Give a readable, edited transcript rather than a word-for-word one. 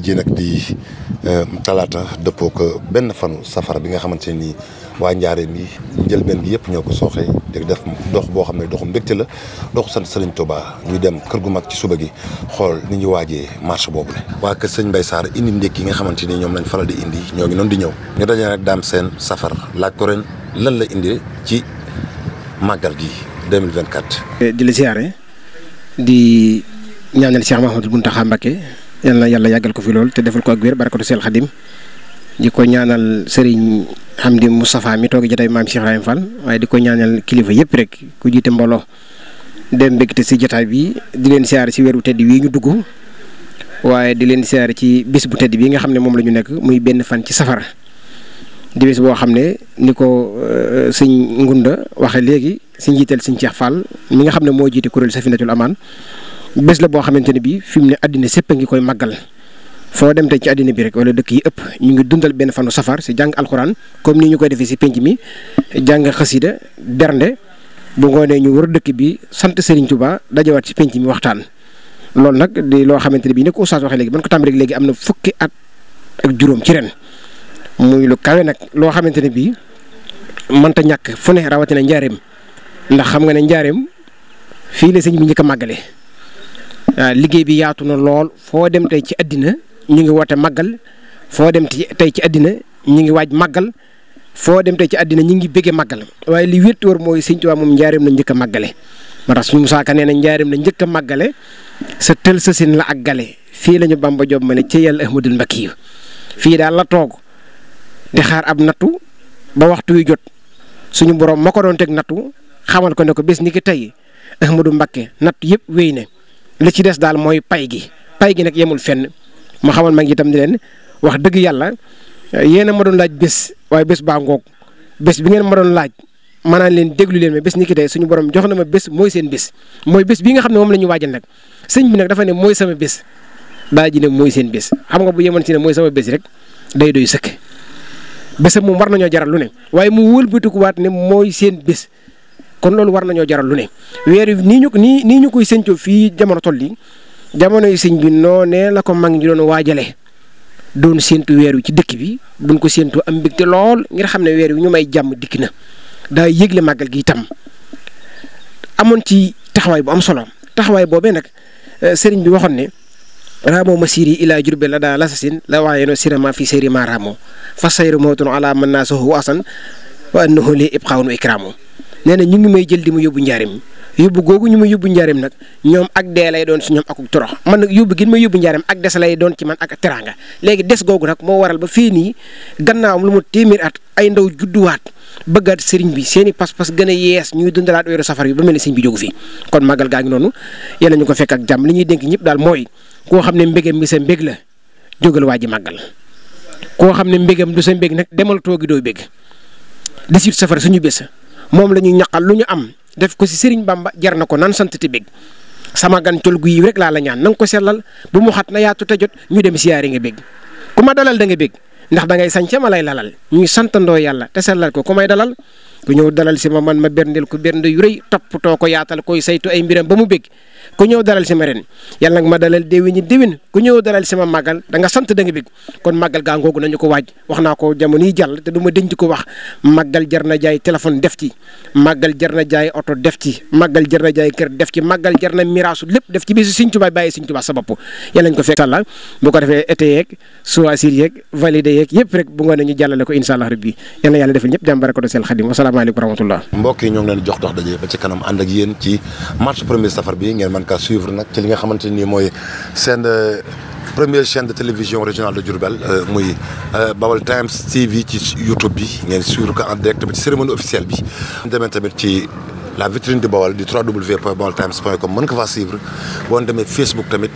jii nag di talaata dëppoo ko benn fanu safara bi nga xamante ne nii waa Njaareem yi njëlbeen gi yëpp ñoo ko sooxee di def dox boo xam ne doxu mbégte la doxu sant Serigne Touba ñuy dem kër gu mag ci suba gi xool ni ñu waajee marche boobu la. waa kër sëñ Mbaye Sarr indi ndékki yi nga xamante ni ñoom lañ faral di indi ñoo ngi noonu di ñëw ñu daje nag Dame Sène Safar laaj ko ren lan la indi ci màggal gi 2024. di la ziare di ñaanal Cheikh Mouhamadou Mountakha Mbacké yal na yàlla yàggal ko fi lool te defal ko ak wér barakatu Seel Xadim di ko ñaanal Serigne Hamdi Moustapha mi toog jotaay maam Cheikh Ibrahima Fall waaye di ko ñaanal kilifa yëpp rek ku jiite mbooloo dem mbégte si jotaay bi di leen siyaare si weeru tedd wii ñu dugg waaye di leen siyaare ci bis bu tedd bii nga xam ne moom la ñu nekk muy benn fan ci safara di bis boo xam ne ni ko sëñ Ngunda waxe léegi si njiital sëñ Cheikh Fall mi nga xam ne moo jiite kuréel Safinatul Amaan bés la boo xamante ne bii fi mu ne àddina sépp a ngi koy màggal foo dem tey ci àddina bi rek wala dëkk yi ëpp ñu ngi dundal benn fanu safar si jàng alxuraan comme ni ñu koy defee si penc mi jàng xasida bernde bu ngoonee ñu war dëkk bi sant Serigne Touba dajawaat si penc mi waxtaan. loolu nag di loo xamante ne bii ni ko oustaz waxee léegi ban ko tàmbali rek léegi am na fukki at ak juróom ci ren muy lu kawe nag loo xamante ne bii mënta ñàkk fu ne rawatina njaareem ndax xam nga ne njaareem fii la sëñ bi njëkk a màggale. waaw liggéey bi yaatu na lool foo dem tey ci àddina ñu ngi woote màggal foo dem tey ci àddina ñu ngi waaj màggal foo dem tey ci àddina ñu ngi bëggee màggal waaye li wér wër mooy Sëñ Tuubaa moom njaareem la njëkk a màggale. moo tax suñu Musaa Ka nee na njaareem la njëkk a màggale sa tël sa sin la ak gale fii la ñu Bamba Joob ma ne ci yàlla Ahmadul Mbakki fii daal la toog di xaar ab nattu ba waxtu wi jot suñu borom ma ko doon teg nattu xamal ko ne ko bés ni ki tey Ahmadu Mbakke nattu yëpp wéy na. li ci des daal mooy pay gi nag yemul fenn ma xamal ma ngi itam di leen wax dëgg yàlla yéen a ma doon laaj bés waaye bés baa ngoog bés bi ngeen ma doon laaj ma naan leen déglu leen mais bés ni ki tey suñu borom jox na ma bés mooy seen bés mooy bés bi nga xam ne moom la ñu waajal nag sëñ bi nag dafa ne mooy sama bés daa ji ne mooy seen bés xam nga bu yemoon si ne mooy sama bés rek day doy sëkk bésam moom war nañoo jaral lu ne waaye mu wëlbatikuwaat ne mooy seen bés. kon loolu war nañoo jaral lu ne weer yi nii ñu koy séntoo fii jamono toll yi jamono yi sëñ bi noonee la ko mag ñi doon waajale doon séntu weer wi ci dëkk bi buñ ko séntoo am mbégte lool ngir xam ne weer wi ñu may jàmm dikk na daa yëgle màggal gi itam amoon ci taxawaay bu am solo taxawaay boobee nag sëriñ bi waxoon ne raamoo ma siiri ilaa Jurbel la daa lasasin la waaye no sirama fi séri ma raamoo fa sayru mawtun ala man naa sohu asan wa annahu li ibqaawun wa ikraamu nee na ñu ngi may jël di ma yóbbu njaareem yóbbu googu ñu ma yóbbu njaareem nag ñoom ak dee lay doon si ñoom akuk torox man nag yóbbu gi ma yóbbu njaareem ak des lay doon ci man ak teraanga léegi des googu nag moo waral ba fii nii gannaawam lu mu téeméer at ay ndaw judduwaat bëggaat sëriñ bi seen i pas-pas gën a yees ñuy dundalaat weeru safar bi ba mel ne sëriñ bi jógu fi kon màggal gaa ngi noonu yéen ñu ko fekk ak jàmm li ñuy dénk ñëpp daal mooy koo xam ne mbégam mi sa mbég la jógal waa ji màggal koo xam ne mbégam du sa mbég nag demal toogi doo bég 18 safar suñu bés moom la ñuy ñaqal lu ñu am def ko si Serigne Bamba jar na ko nan sant te bég sama gan col gu yiw rek laa la ñaan na nga ko sellal bu mu xat na yaatu te jot ñu dem siyaare nga bég ku ma dalal da nga bég ndax da ngay sañce ma lay lalal ñuy santandoo yàlla te sellal ko ku may dalal ku ñëw dalal si ma man ma berndeel ko bernde yu rëy toppatoo ko yaatal koy saytu ay mbiram ba mu bég ku ñëw dalal si ma ren yàlla nag ma dalal déwéni déwén ku ñëw dalal si ma màggal da nga sant da nga bég kon màggal gaa ngoogu nañu ko waaj wax naa ko jamono yi jàll te du ma denc ko wax màggal jar na jaay téléphone def ci màggal jar na jaay oto def ci màggal jar na jaay kër def ci màggal jar na miraasu lépp def ci bisu Sëñ Tuubaa bàyyi Sëñ Tuubaa sa bopp yàlla nañ ko fekk sàlla bu ko defee été yeeg choisir yeeg validé yeeg yëpp rek bu ngoonee ñu jàllale ko incha allah rabbi yàlla yàlla defal ñëpp jàmm barakatu Seel Xadim wasalaamaaleykum wa rahmatullah mbokk yi ñoo ngi leen jox dox daje ba ci kanam ànd ak yéen ci marche premier safar bi ngeen mën kaa suivre nag ci li nga xamante ni mooy seen première chaîne de télévision régionale de Diourbel muy Baol Times TV ci YouTube bi ngeen suivre ko en direct ba ci cérémonie officielle bi. demee tamit ci la vitrine de Baol di www.baoltimes.com mën ko faa suivre boo demee Facebook tamit